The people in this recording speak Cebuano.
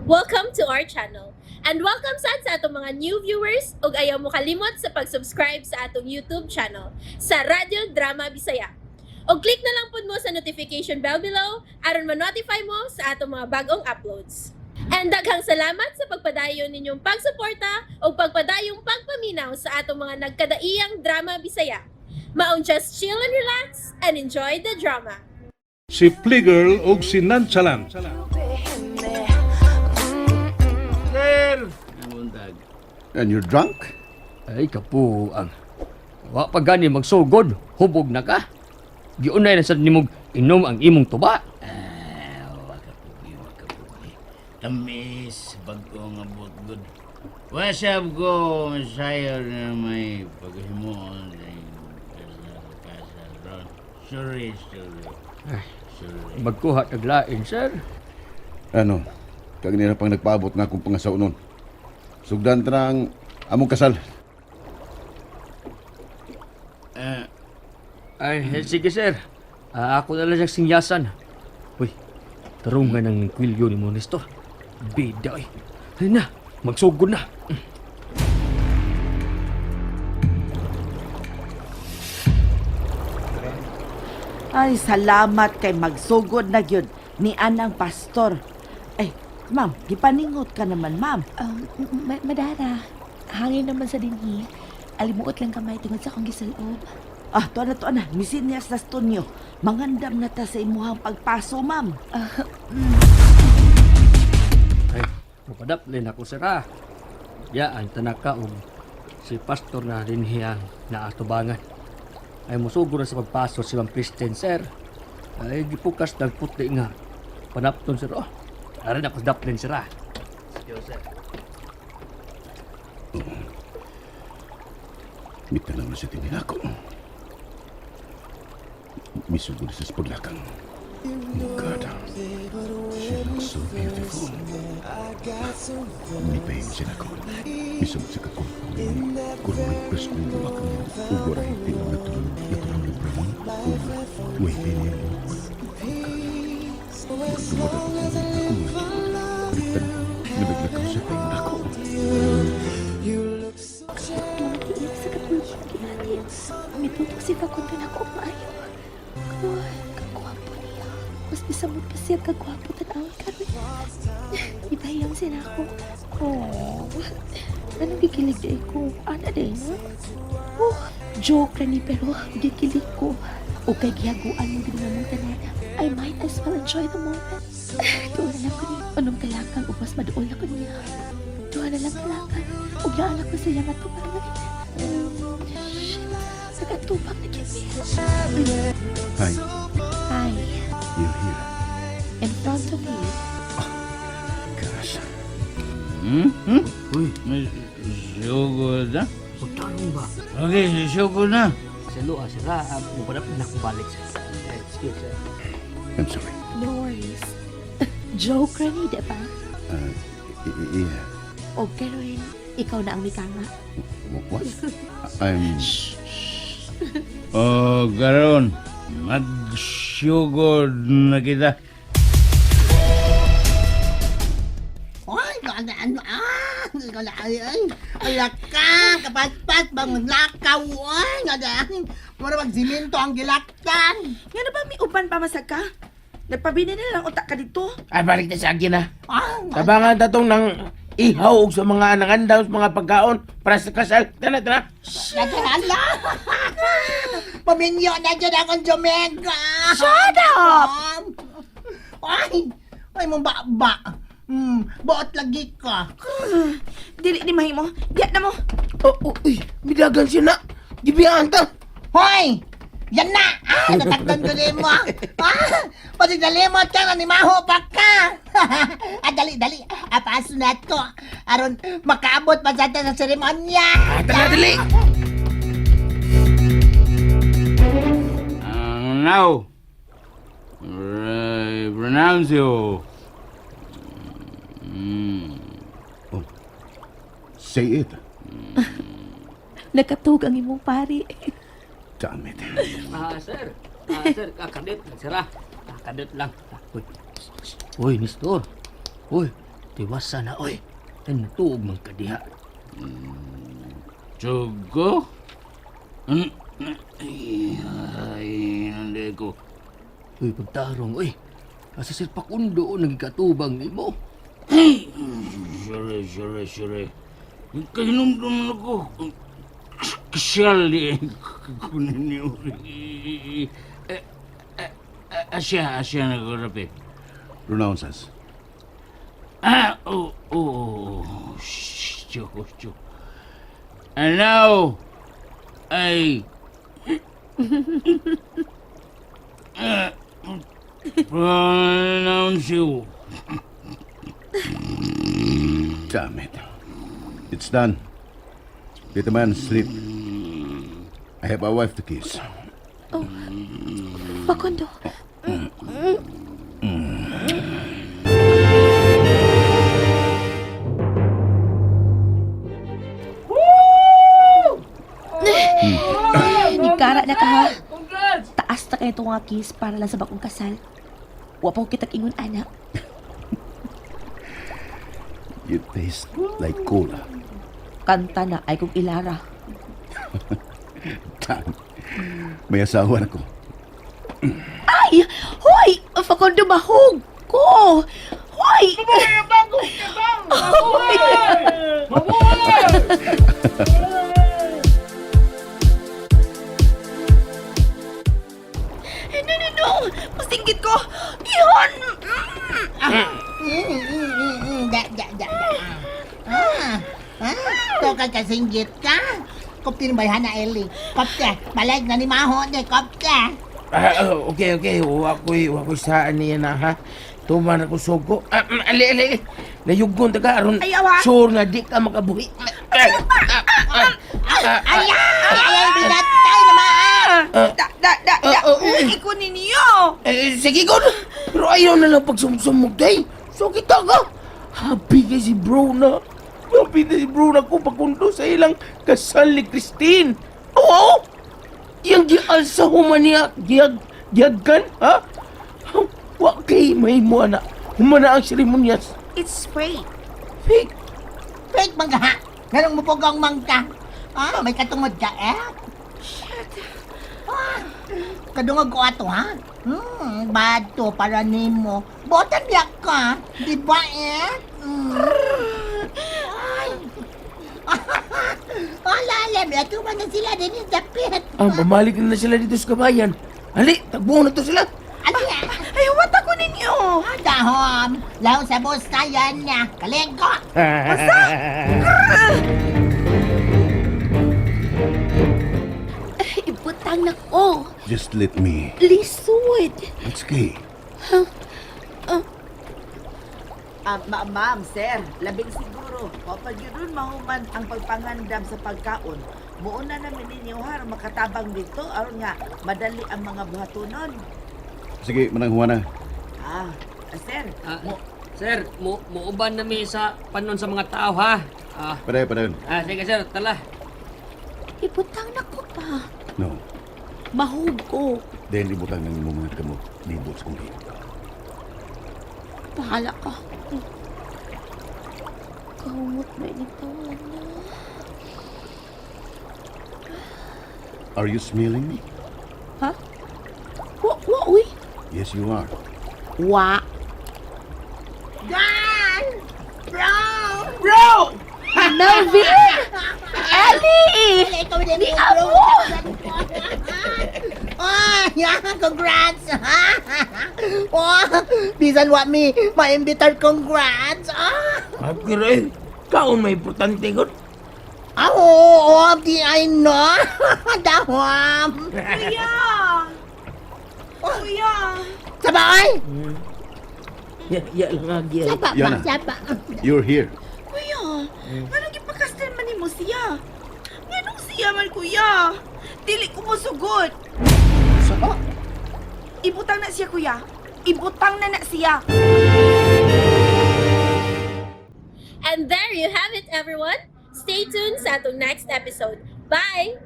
Welcome to our channel. And welcome sad sa atong mga new viewers ug ayaw mo kalimot sa pag-subscribe sa atong YouTube channel sa Radyo Drama Bisaya. Og click na lang pud mo sa notification bell below aron ma-notify mo sa atong mga bagong uploads. And daghang salamat sa pagpadayon ninyong pagsuporta ug pagpadayong pagpaminaw sa atong mga nagkadaiyang drama Bisaya. Maong just chill and relax and enjoy the drama. Si Fligger ug si Nonchalant. Sir! Buntag. And you're drunk? Ay, kapuang. Wa pa gani magsugod, hubog na ka. Giunay na sad nimog inom ang imong tuba. Ah, wa ka pugi, wa ka pugi. Tamis, bago nga butgod. Wasab ko, masayo na may paghimuon sa inyong kasal, kasal ron. Sorry, sorry. Sorry. Magkuha taglain, sir. Ano? Kag nila pang nagpaabot nga akong pangasaw nun. Sugdan ta na ang among kasal. Ah, Ay, eh, sige sir. Ah, ako na lang siyang singyasan. Uy, tarungan ng kwilyo ni mo, Nestor. Bida, ay. Ay na, magsugod na. Ay, salamat kay magsugod na gyud ni anang pastor. Ay, ma'am, gipaningot ka naman, ma'am. Madara, hangin naman sa dinhi. Alimuot lang kamay tungod sa akong gisulob. Ah, tuwa na, tuwa na. Misinyas na stunyo. Mangandam na ta sa imuhang pagpaso, ma'am. Ay, mapadaplin ako, sir, ah. Yaan, tanaka og si pastor na rin ang naatubangan. Ay, musugod na sa pagpaso si Ma'am Kristen, sir. Ay, gipukas ng puti nga. Panapton, sir, oh. Arin ako sa daplin, sir, ah. Sige, sir. Mitanaw na sa tingin ako. Misugod sa paglakang. Oh God, she looks so beautiful. Nipahim siya na ko. Misugod sa kakong. Kurang presko buwak niya. Ugoray, natural, natural na brown. Wavy niya buhok. Tungod ako ako nga Nabigla sa payon ako. Tumatiil sa katulog ginati. Mitutok si Facundo na ako maayo. Oh, kagwapo niya. Mas bisamot pa siya kagwapo tanawin karon. Ibahiyang sila ako. Oh, anong gikilig day ko? Ana day no? Oh, joke ra ni pero gikilig ko. O kay gihaguan mo gid mo tanan. I might as well enjoy the moment. Tuwa na lang ko ni anong kalakang ug mas maduol ako niya. Duha na lang kalakan. Ug naa ko sa iyang atubangan. Shit. Nagatubang na gyud mi. Hi, Hi. You're here. In front of you. Gosh. Hmm? Uy, may sugod na? Magtanong ba? Okay, sugod na. Sa lua, sir, ah. Mapadaplin ako balik, sir. Eh, sige, sir. I'm sorry. No worries. Joke ra ni, diba? Yeah. O karon, ikaw na ang mikanga. What? I'm... O, karon, magsugod na kita. Ay, ano, ano, ah, ano, ay, ay, ay, ka, kapatpat, bang lakaw, ay, ano, mura mag simento ang gilaktan. Nga na ba may uban pa masag ka? Nagpabini na lang utak ka dito. Ay, balik na sa akin na. Ah, Tabangan tatong ng ihaw og sa mga nangandaw sa mga pagkaon para sa kasal. Tana, tana. Naghala. Paminyo na dyan akong Jamaica. Shut up! Ay, ay, mong ba? Buot lagi ka. Dili ni mahimo. Diya na mo. Oh, oh, uy, midagan siya na. Gibiyaan ta. Hoy! Yan na! Ah, natagdan ko din mo. Ah, pati nalimot ka na ni Maho pa ka. Ah, dali, dali. Ah, paso na ko. Aron, makaabot pa sa sa seremonya. Ah, tana, dali. Ang now, pronounce you. Say it. Nakatug ang imong pari. Damn it. Ah, sir. Ah, sir, kakadit lang, sir, ah. Kakadit lang. Ah, uy. Uy, Nestor. Uy, Tiwasa na, oy. Ay, natuog man ka diha. Tugo? Ay, ay, hindi ko. Uy, pagtarong, oy. Asa Sir Pakundo nagikatubang nimo. Ay, sorry, sorry, sorry. Kahinumdum na ko. Kasal di ko ninyo. Eh, eh, Asya, asya na ko rapit. Pronounce us. Ah, oh, shh, cho, cho. And now, I pronounce you. Damn it. It's done. Let the man sleep. I have a wife to kiss. Facundo. Nigkara na ka ha. Taas na kayo itong nga kiss para lang sa bagong kasal. Wa pa ko kitag ingon, anak. You taste like cola. Kanta na ay kong ilara. Damn. May asawa na ko. Ay! Hoy! Facundo, mahog ko! Hoy! No, no, no! Pasinggit ko! Ihon! Da, da, da, da. Ah, ah, to ka kasinggit ka. Kopti ni bayhana Eli. Kopte, malag na ni Maho de kopte. Ah, oh, okay, okay. Wa ko'y saan niya na, ha? Tuman ako sugo. Ah, ali, ali, ali. Nayugon ta ka, aron Ayaw, ha? sure nga di ka makabuhi. Ay, ay, ay, binatay na maa. Da, da, da, da. Ah, oh, eh. Iko ninyo. Eh, sige ko Pero ayaw na lang pagsumsumog day. So kita ka. Happy kay si bro na. Happy na si bro na ko pakundo sa ilang kasal ni Christine. Oo! Yang gialsa human niya, giyag, giyagkan, ha? Wa kay may mo na. Humana ang seremonyas. It's fake. Fake. Fake mangga ha. Nganong mupugong mangka. Ah, may katungod ka eh. Shit. Ah, kadungog ko ato ha. Bato para nimo. Botan biyak ka, di ba eh? Ay. Wala, alam, ito man na sila din yung dapit. Ah, mamalik na sila dito sa kabayan. Ali, tagbuo na to sila. Ano Ay, what ako ninyo? Dahom, law sa busta yan na. Kalengko. Ibutang na ko. Just let me. Lisod. It's okay. Ah, ma'am, sir, labing siguro. Kapag yun mahuman ang pagpangandam sa pagkaon, muuna namin ninyo ha, aron makatabang dito, aron nga madali ang mga buhatunon. Sige, Manang Juana. Ah, ah, sir, Ah, mo, sir, muuban na mi sa panon sa mga tao, ha? Ah, Padayon, padayon. ah, sige, sir, tala. Ibutang na ko pa. No. Mahog ko. Dahil ibutang ng imong mga kamot. Nibot sa kong liit. Bahala ka. Kahumot na ining tawa na. Are you smelling me? Ha? Wa, wa, uy. Yes, you are. Wa. Gan! Bro! Bro! Melvin! Ellie! Wala, ikaw din Ni yung bro. Amo! Ah, yeah, congrats! Oh, bisan wa mi maimbitar congrats. Ah, Happy rin. Kaon may importante ko. ah oo, oh, di I know. Dahom. Kuya! Kuya! Sabay! Ya, ya lang agi. Saba ba? Yana. Saba. You're here. Kuya, nganong gipakasal man nimo siya? Nganong siya man, kuya? Dili ko mosugot. Oh, Ibutang na siya, kuya. Ibutang na na siya. And there you have it, everyone. Stay tuned sa atong next episode. Bye!